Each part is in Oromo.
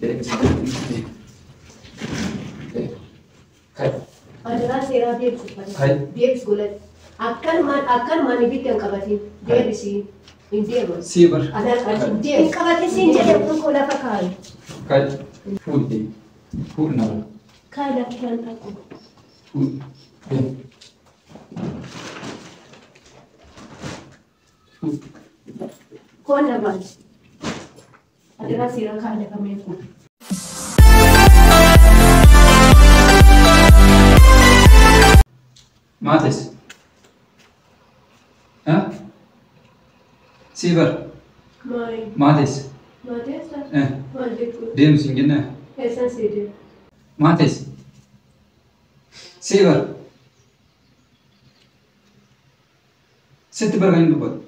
Deemi siin. Deemi. Kai. Adaraa seeraa deebisi uffata. Kai. Deebisi godhadhu. Akkanumaan akkanumaan ibidda hin qabatin. Deebisi. Hin deeman. Sii bar. Adaraa hin deebisu. Hin qabatin siin jedhe kun lafa kaayi. Kai. Fuudhi deemi. Fuudhi na bara. Kaayi lafa kan dhaqu. Fuudhi. Deemi. Fuudhi. Koon na baasi. Adaraa seeraa kaayi lafa meeku. Maates. Ha? Sii bar. Maali? Maates. Maateessa? Eh. Maal jechuudha? Deemi siin jennee. Eessan sii deema? Maates. Sii bar. Sitti bar kan hin dubbatu.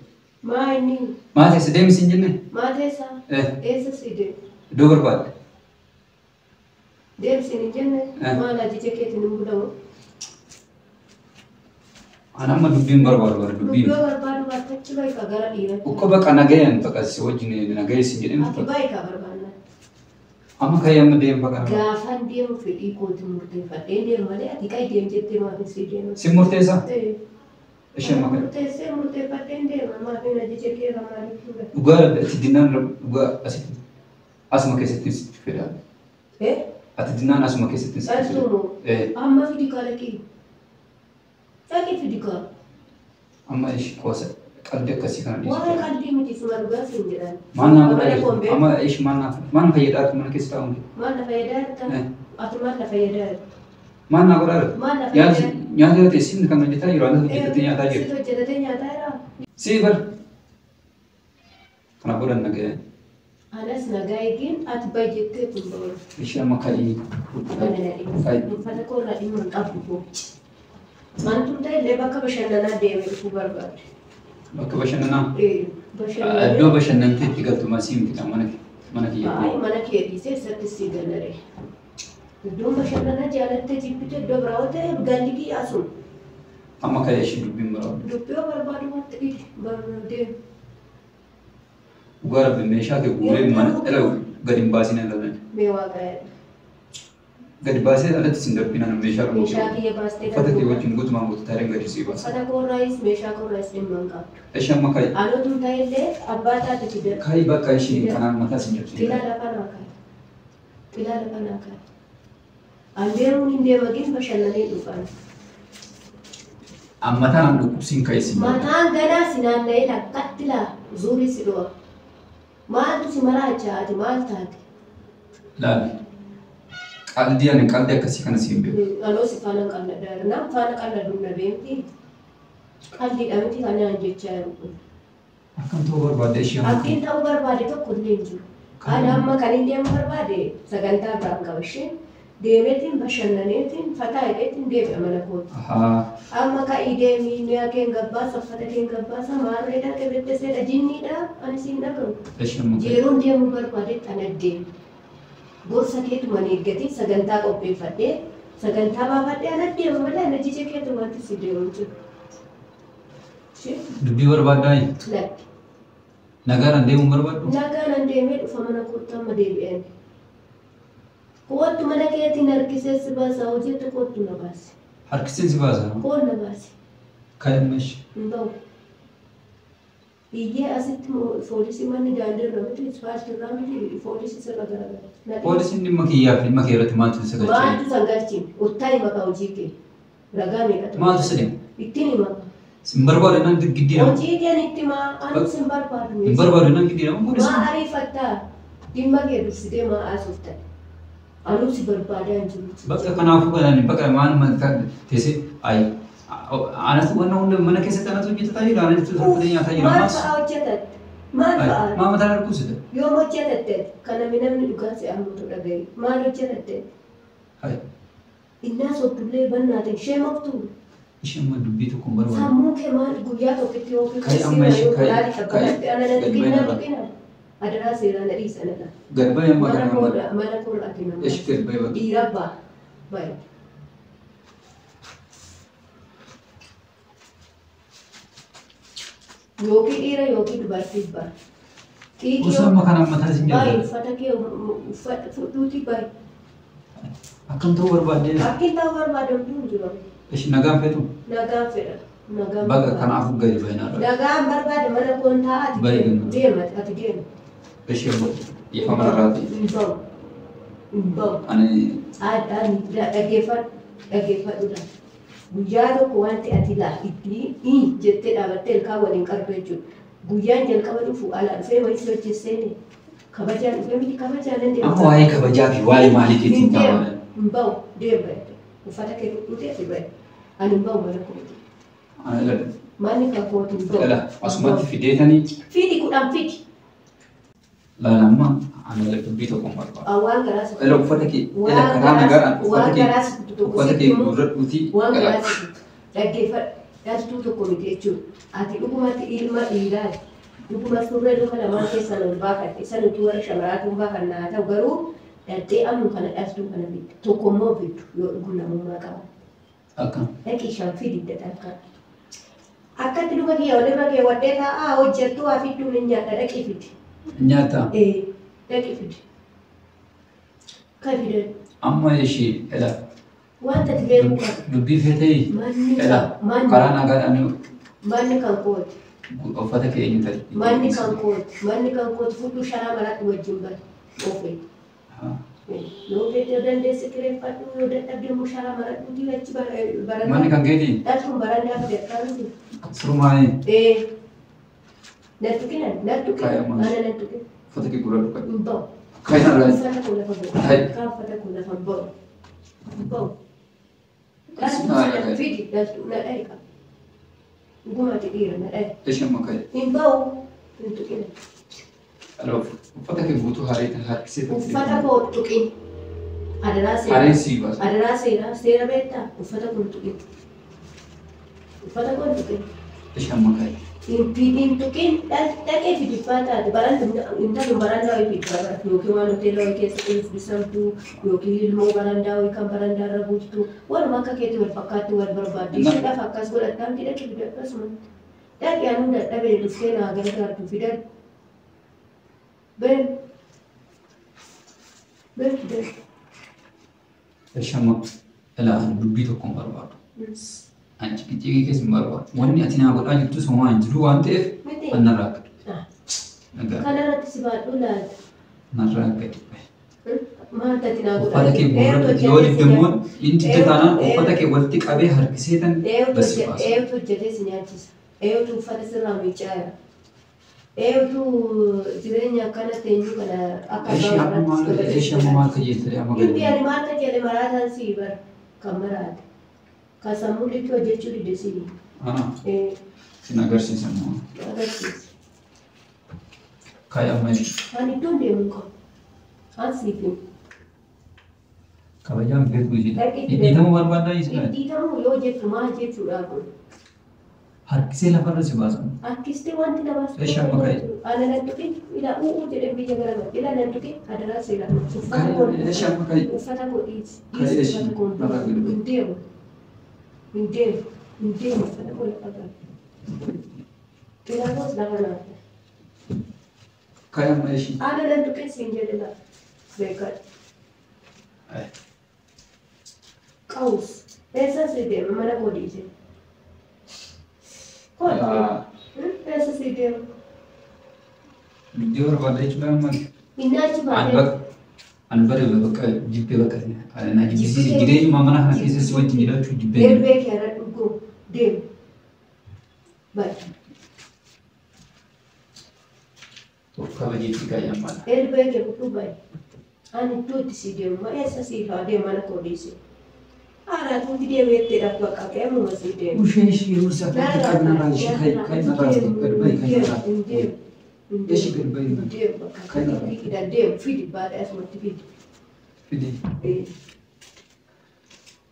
Maa inni? Maates deemi siin jennee. Maateessa? Eh. Eessa sii deema? Iddoo barbaadde. Deemsiin hin jenne? Eh. Maal ajaja keetiin hin bulamu? Ani amma dubbiin barbaadu bara dubbiin. Dubbii barbaadu baatachi baay'ee gara dhiiratti. Ukko baqa nagayaan baqa si wajjin nagayee siin jedhee Ati baay'ee barbaanna. Amma ka'ee amma deemu baqa. Gaafan deemu fedhii kootiin murteeffadhee deemu malee ati qayi deem jettee maaf hin sii deemu. Si murteessaa? Ishee amma ka'e. Murteessee murteeffadhee deema maaf hin ajaja kee irra maaliif fuudha? Dhugaa ati dinnaan dhugaa asitti asuma keessatti sitti fedha. Eh? Ati dinnaan asuma keessatti sitti fedha. Asuma. Eh. Amma fidi kalaqii. Dhaqii fidi kaa. Amma ishee qoosa qalbii akkasii kana dhiisu. Waa'ee qalbii miti suma dhugaa siin jedhan. Maal naa godhaa Mana jirtu? koon beeku. Amma ishee maal naa maal na fayyadaa mana keessa taa'uun? Maal na fayyadaa jirta? Eh. Ati maal na fayyadaa jirta? Maal naa godhaa jirtu? Maal na fayyadaa? Nyaata yoo ta'e siin kan hojjetaa jiru anatu hojjetatee nyaataa jiru. Situ hojjetatee nyaataa jiraa? Sii bar. Kana booda nagayaan. Anas nagaa eegin ati baay'eettee kun ba'u. Ishee amma ka'ii. Mana na dhimma. Uffata koo irraa dhimma hin qabdu koo. Wantum ta'e illee bakka bashannanaa deemee dhufuu barbaade. Bakka bashannanaa. Ee, bashannanaa. Iddoo bashannantee itti galtu masii miti kan mana mana kiyya. Ay, mana kee dhiisee eessatti sii galare. Iddoon bashannanaa jaalattee jibbite iddoo biraa yoo ta'e galli kiyyaa sun. Amma ka'ee ishee dubbiin barbaadu. Dubbii yoo barbaadu wanti dhidi barbaadee. Dhugaa rabbi meeshaa kee guuree mana dhala gadi hin baasin alatti. Mee waaqa jedha. Gadi baasee alatti sin darbin ana meeshaa qabu. Meeshaa kiyya baastee Uffata kee wajjin guutumaan guutuu taareen gadi sii baasa. Uffata koorraayis meeshaa koorraayis dhimma hin qabdu. Ishee amma ka'e. Anootum ta'e illee abbaa taate fida. Ka'ii bakka ishee kanaan mataa sin jabsiin. Xilaa lafa naa kaa'i. Xilaa lafa naa kaa'i. An deemuun hin deemagin bashannanee dhufan. Ammataan an dhukkubsiin ka'e sin. Mataan ganaa si naanna'ee lakkatti laa zuurii si dho'a. Maaltu si maraachaa ati maal taate? Laali. Qalbii ani qalbii akkasii kana siin beeku. Anoo si faana qalladha. Nam faana qalladhu na beekti. Qalliidha miti kanaan jechaa jiru kun. Akkam ta'uu barbaadde ishee amma Akkiin ta'uu barbaade tokko illee hin jiru. Ani amma kan inni deemu barbaade sagantaa biraan qaba isheen deemeetiin bashannaneetiin fataa hidheetiin deebi'a mana kooti. Ahaa. Amma ka'ii deemii mi'a keen gabbaasa uffata keen gabbaasa maarreedha qibittiseedha jinniidha ani siin dhagahu. Ishee amma ka'e. Yeroon deemuu barbaadetti ana deema. Gorsa keetumaan eeggatee sagantaa qopheeffadhee sagantaa baafadhee ana deema malee ana jija keetumaatti si deemu jiru. Ishee Dubbii barbaaddaa lakki. Nagaadhaan deemuun barbaaddu? Nagaan an deemee dhufa mana kootti amma deebi'een. Kootu mana keetiin harkisee si baasa hojiitti kootu na baase. Harkiseen si baasa? Koon na baase. Ka'e amma ishee. Hin ba'u. Iyyee asitti poolisii manni daandii irra miti ispaaltii irraa miti poolisii sirra garagala. Na dhiisi. Poolisiin dhimma kiyyaa fi dhimma kee irratti maaltu isa galchee? Maaltu san galchiin? Uttaa hima ka hojii kee. Ragaa meeqatu? Maaltu isa dhimma? Ittiin hima. Sin barbaadu naan giddii nama. Hojii keen itti himaa ani sin barbaadu. Hin barbaadu naan giddii nama Maa poolisiin. ariifattaa? Dhimma kee dursitee maa haasofta? Anuu si barbaadaa hin jiru. Bakka kanaafuu kanaan bakka maal maal teessee ayi anatu wanna hunda mana keessatti anatu hojjetataa jira anatu tolfatee nyaataa jira Maal maas. fa'aa hojjetatte? Maal fa'aa? Maa mataan harkuusite? Yoom hojjetatte? Kana namni dhugaa si ammatu dhagaye. Maal hojjetatte? Ayi Innaa soddullee bannaatiin ishee moftuu. ishee amma dubbii tokko hin barbaadu. Sammuu kee maal guyyaa tokkotti yookiin Kai amma ishee kai kai ana na gad tuqina ba'i tuqina. Adaraa seeraa na dhiisa na dha. Gad ba'i amma Mana kana amma. koorraa mana koorraa ati nama. Ishee gad ba'i bakka. Dhiira abbaa. Ba'i. Yookiin dhiira yookiin dubartii abbaa. Xiiqii Osoo amma kana mataa isin baay'ee jaalladha. uffata kee uffata fudhuuti baay'ee. Akkam ta'uu barbaadde? Akkin ta'uu barbaadamtu hin jiru. Ishi nagaan feetu? Nagaan fedha. Nagaan Baga barbaada. kanaafuu gadi bahinaa. Nagaan barbaada mana koon taa'aa ati Baay'ee deema. gammada. Deema ati deema. Ishi obbo dhiifama irraati. Hin ba'u. Hin ba'u. Ani Aadaan dhaggeeffadhu dhaggeeffadhuudha. Guyyaa tokko wanti ati laa itti jettee dhaabattee ilkaan waliin qabdu jechuudha. Guyyaan jalqaba dhufu alaa dhufee wayii si wajjin seene kabajaan dhufee miti kabajaan hin amma waa'ee kabajaa fi waa'ee maaliitiif Hin hin deemu. taa'u. Hin ba'u deema jette. Uffata kee fudhuutee ati bahe. Ani hin ba'u mana kooti. Ani lala. Manni kan kooti hin ba'u. Lala asumatti fideetanii Fidi kudhan fidi. lala amma ani lala dubbii tokko hin barbaadu. Waan garaa si Lala uffata kee lala waan karaa garaa nagaadhaan uffata waan kee garaa si kutu tokko uffata sitti kee himu. guurradhuutii Waan lala. garaa si kutu dhaggeeffadhu. Dhaltuu tokko miti jechuudha. Ati dhugumatti ilma dhiiraati. Dhuguma surree luka lamaan keessan ol baafadhe. San utuu warra shamaraatu hin baafanna haa ta'u garuu dhaltee amnu kana dhaltuu kana fiddu. Tokko immoo fiddu yoo dhugum namummaa qaban. Akkam. Dhaqii shan fidi dadhabkaa. Akkatti luka kiyya walirra keewwadhee taa'aa hojjettu haa fidduun hin nyaadha dhaqii fidi. Nyaata Ee dhaqii fidi. Kan fidan amma ishii lala wanta ati beekuu qabdu. dubbii feetee Manni lala manni karaa nagaadhaan manni kan kooti. uffata kee eenyu ta'e. Manni kan kooti. Manni kan kooti fudhu sharaa maraatti wajjin bari. Ofee. Yoo feete dandeesse kireeffadhu yoo dadhabde immoo sharaa maradhuutii achi Manni barandaa. kan keetii Dhaltuun barandaa fide akkanuti. sirumaanii Ee. Nattu kinan nattu kinan Kaayama. ana nattu kinan uffata kee guurradhu qabi. hin ba'u. Kaayinarraa Uffata koo lafa ba'u. Hai. Kaan uffata koo lafa ba'u. Hin ba'u. Dhaltuu Sinaa sana dhagaye. fidi dhaltuu na dhaye qaba. Dhugumatti dhiira na dhaye. Ishee amma kaa'e. Hin ba'u. Hin tuqina. Lala uffata kee guutuu haree harkisee Uffata koo tuqin. Adaraa seera. Hareen sii baasa. Adaraa seeraa seera beektaa uffata kun tuqin. Uffata kun tuqin. Ishee amma kaa'e. Hin tuqin dhaqee fidiffaa taate intalli barandaa wayii fiddaa bara yookiin waan hoteela wayii keessa qulqullisamtu yookiin ilmoo barandaa wayii kan barandaa irra bultu waanuma akka keetti wal fakkaatti wal barbaaddi. Isheedhaaf akkas godhattaa miti dhaqee fidadhu akkasumatti. Dhaqee anuu dadhabee dhuftee naa gargaartu fidadhu. Been been fidadhu. Ishee amma lala dubbii tokko hin barbaadu. Ani ciqicciqii keessa hin barbaadu. Wanni ati naa godhaa jirtus homaa hin jiru waan ta'eef Miti. narraa gadi. Nagaa Kanarratti si baadhuu laata? narraa gadi. Maal ati naa godhaa? Uffata kee guurradhu yoo didde immoo inni didde taanaan uffata kee walitti qabee harkisee tan basi baasa. Eeyutu hojjetee si nyaachisa. Eeyutu uffata sirraa miicaa jira. Eeyutu jireenya akkana teenyu kana akka Ishee amma maal ishee amma maal kajeeltee amma Inni gadi. ani maal kajeele maraataan sii bara kan maraate. Kan sammuu likkii hojjechuu dide sii. Ana sin agarsiisa immoo. Agarsiisa. Kaayee amma ishee. Ani iddoon deemu hin qabu. An siif himu. Kabajaan beeku ishee. Dhaqii Dhidhiitamuu barbaaddaa ishee. Dhidhiitamuu yoo jettu maal jechuudha kun? Harkisee lafarra si baasa. Akkistee wanti namas Ishee amma ka'e. Ana nan tuqin ila u'uu jedhee biyya gara gara ila nan tuqin adaraa seera. Uffata koo Kaayee ishee amma ka'e. uffata koo dhiisi. Ka'e Dhiisi ishee uffata koo narraa gadi ba'i. hin deemu. Hin deemu. Hin deemu uffata koo lafa galu. Xiraa koos lafa naata. Kaayee amma ishee. Ana nan tuqin siin jedhe lafa. Beekadhu. Qawus. Eessa si deema mana koo dhiise? Koo eessa si deema? Dubbii barbaadda jechuudha amma. Inni achi Ani baatee. bakka ani bare bakka jibbee bakka ani na jibbisiise jireenyuma mana kana keessa si wajjin jiraachuu jibbee jira. Erbee kee irra dhuguu deemu. Bari. Of kabajeetti kaayee amma. Erbee kee fudhuu bari. Ani iddoo itti si deemu ma eessa siif haa deemu mana koo dhiise. Haaraatuuti deemee itti bakka qe'eemuma si deemu. Ushee ishee yeroo isaa kan qabna ishee kaayee narraa gadi ba'i kaayee narraa. Hin deemu. Hin Ishee gadi ba'i. Hin deemu bakka Kaayee narraa. hidhan deemu fidi baadhee asumatti fidi. Fidi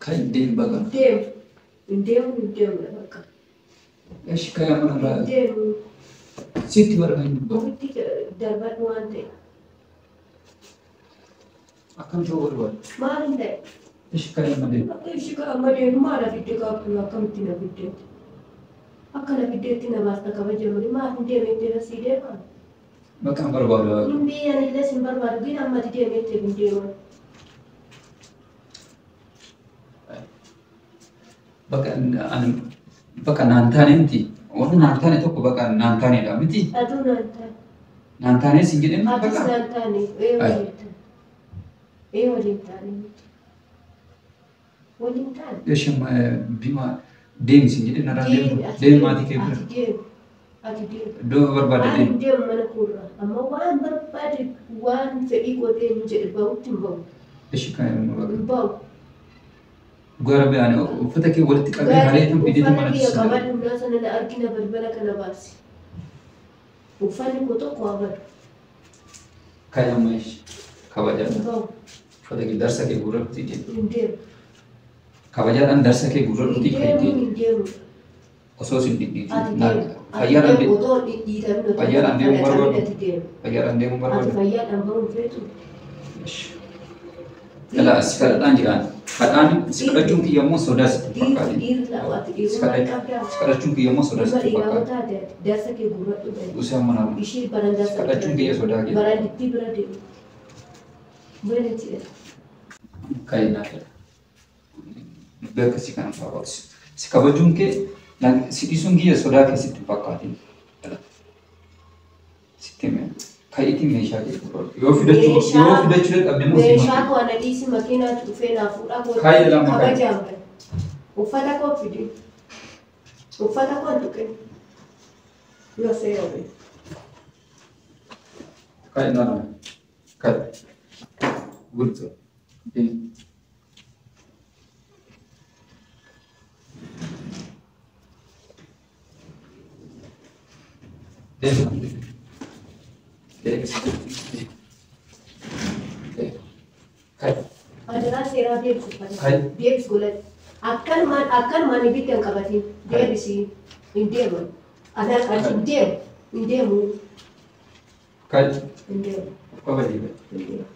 kaayee deemu bakka. Deemu. Hin deemu hin deemu bakka. Ishee kaayee amma narraa Hin deemu. sitti barbaadu dubbatu. Ofitti darbadhu waan ta'e. Akkam ta'uu barbaadu. Maal hin ta'e? Ishee kaayee amma deemu. Akka ishee amma deemu maal fidde qaabdu akkamitti na fiddeetti? Akka na fiddeetti na baasta kabajamu maal hin deeme itti sii deema? Bakka hin barbaadu. Hin biyyan illee sin barbaadu gin ammati deemeetti hin deeman. Bakka ani bakka naan taane miti. Warri naan taane tokko bakka naan taanedha miti. Aduu naan taane. Naan taanee sin jedhee miti Atis bakka. naan taane ee waliin taane. Ee waliin taane miti. Waliin taane. Isheen bima deemi sin jedhee narraa deemu. Deemi maatii kee bira. Ati deemi. Ati deemi. Iddoo barbaadde Waan deemi. hin deemu mana koorraa. Amma waan barbaade waan fedhii godhee hin jedhe bahutti hin bahu. Ishee kan bakka. Hin bahu. Dhugaa rabbi ani uffata kee walitti qabee hareetan fideetu Uffata mana kiyya tisina. qabadhu naa sana na argina balbala kana baasi. Uffanni koo tokko haa badu. Kan amma ishee Hin kabajaadhaan bahu. uffata kee darsa kee gurratti deemi. Hin deemu. Kabajaadhaan darsa kee gurratti Hin kan deemu deemi. hin deemu. Osoo sin dhidhiitu. Ati deemu. Ati Fayyaadhaan deemu deemu. otoo hin dhidhiitamin otoo Fayyaadhaan deemuu hin barbaadu. ati deemu. Fayyaadhaan deemuu Ati barbaadu. fayyaadhaan bahuun feetu. Dhala si kadhadhaan jiraan. Kadhaan si kadhachuun kiyya immoo sodaa sitti hin fakkaatin. Dhiirri ati dhiirummaa qabdaa. Si kadhachuun kiyya immoo sodaa Dhimma sitti hin dhiiraa fakkaatin. taate ati darsa kee gurradhu bahi. Usee mana Ishee barandaa si kadhachuun kiyya sodaa kee. Barandittii bira deemu. Bira jedha. Kan naa fedha. Dubbii akkasii kana barbaadu. Si kabajuun kee si dhiisuun kiyya sodaa kee sitti hin fakkaatin. Sitti hime. Ka'iitiin meeshaa kee gurradhu. Yoo fidachuu yoo fidachuu dadhabde immoo si Meeshaa himaa. koo ana dhiisi makiinaatu dhufee naa fuudhaa koo Kaayee lama kaayee. kabajaan bahe. Uffata koo fidi. Uffata koo hin tuqin. Yoo seera bahe. Ka'i naa lama. Ka'i. Gurgurtu. Deemi. Deemi. Deemi. Deemi. Ka'i. Adaraa seeraa deebisi uffata. Ka'i. Deebisi godhadhu. Akkanumaan akkanumaan ibidda hin qabatin. Deebisi. Hin deeman. Anaan ati hin deemu. Hin deemu. Ka'i. Hin deemu. Kabajii ba'i. Hin deemu.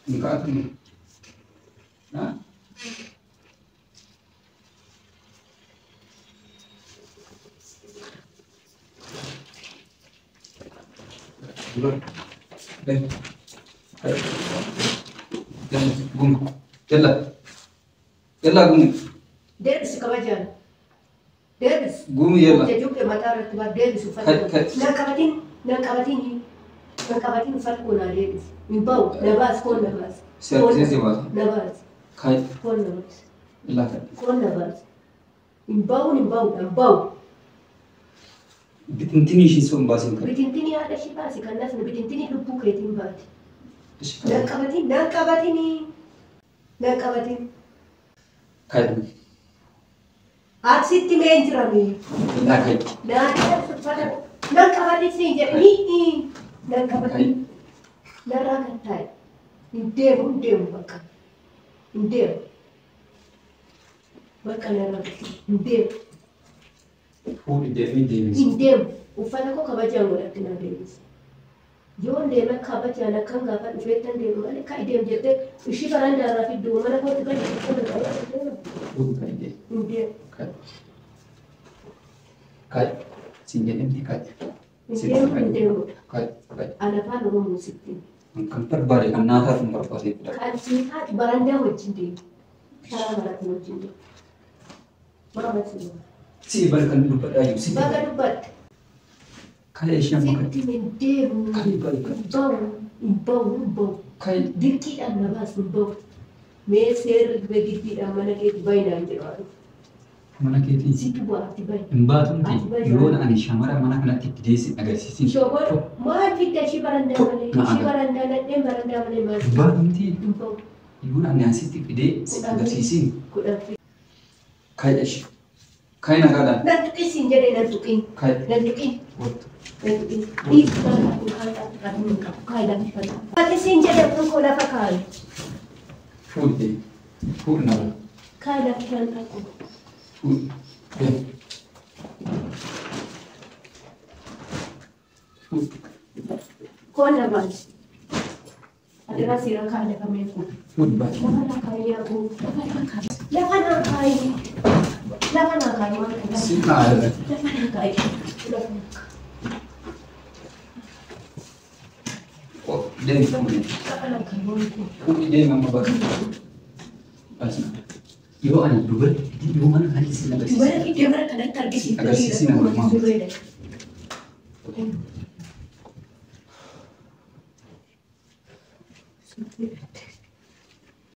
Hin kaa'atu. Haa? Deemi. Ka'i. Deemi. Gumi. Yalla. Yalla gumi. Deebisi kabajaan. Deebisi. Gumi yalla. Jajuu mataa irratti bar deebisi uffata. Ka'i ka'i. Nan qabatin. Nan qabatin. Nan qabatin uffata koo naa deebisi. Hin bahu. Na baasi koon na baasi. Si harkisee si baasa. Na baasi. Ka'i. Koon na baasi. Yalla ka'i. Koon na baasi. Hin bahu hin bahu hin bahu. Bitintini ishii sun baasin ka'i. Bitintini haadha ishii baasi kan nasni bitintini lubbuu keetiin baati. Ishii Nan ka'i. qabatin nan qabatini. Nan qabatin. Ka'i. Aksitti mee hin jirami. Yalla ka'i. Naan uffata nan qabatin siin jedhani. Nan Ka'i. qabatin. Narraa kan taa'e. Hin deemu hin deemu bakka. Hin deemu. Bakka narraa hin deemu. Fuudhi deemee deebisi. Hin deemu. Uffata koo kabajaan godhatti naa deebisi. Yoon deeme kabajaan akkan gaafa dhufeettan deemu malee ka'i deemu jettee ishii barandaa irraa fidduu mana kootti gadi uffata qabadhu deemu. Fuudhi ka'i deemi. Hin deemu. Ka'i. Ka'i. Siin jedhamti ka'i. Hin deemu hin deemu. Ka'i. Ka'i. Ana afaan Oromoo sitti. Kan barbaade kan naa taatu hin barbaade fidadha. Kan sii taatu barandaa wajjin deemu. Karaa maraatti wajjin deemu. Maama si godha. Si bari kan dubbadhaa jiru si. Baga dubbatte. Ka'i ishee amma ka'i. Sitti hin deemu. Ka'i bari ka'i. Hin bahu hin bahu hin bahu. Ka'i. Dirqiidhaan na baasu hin bahu. Mee seerri giddiidhaan mana keetti bayinaan jedhu. Mana keetii. Situ bu'aatti bayi. Hin baatu miti. Yoon ani shamara mana kanatti itti deessin agarsiisin. Shobor maal fidda ishii barandaa malee ishii barandaa nadheen barandaa malee maal Hin baatu miti. hin bahu. Yoon ani asitti fidee si agarsiisin. Kudhan fidda. Ka'i ishee. Ka'i nagaadhaan. Nan tuqin siin jedhe nan tuqin. Ka'i. Nan tuqin. Wattu. Nan tuqin. Dhiirri kun qabu kaayi lafa kaa'u. Ati siin jedhe kun koo lafa kaayi. Fuudhi deemi. Fuudhi nagaa. Kaayi lafa kaa'u. Fuudhi. Deemi. Fuudhi. Koon na baasi. Adiraa seera kaayi lafa meeku. Fuudhi baasi. Lafa naa kaayi yaa guu. Lafa naa kaayi. Lafa naa kaayi. Lafa naa kaa'i waan kana. Si kaa'a. Lafa naa kaa'i. Lafa naa kaa'i. Deemi fuudhee. Lafa naa kaa'i waan kana. Fuudhee deemi amma bakka. Yoo ani dubara yoo mana kanatti si agarsiisa. Dubara fiddee bara kanatti argisiifte. Agarsiisi nama. Surree dha.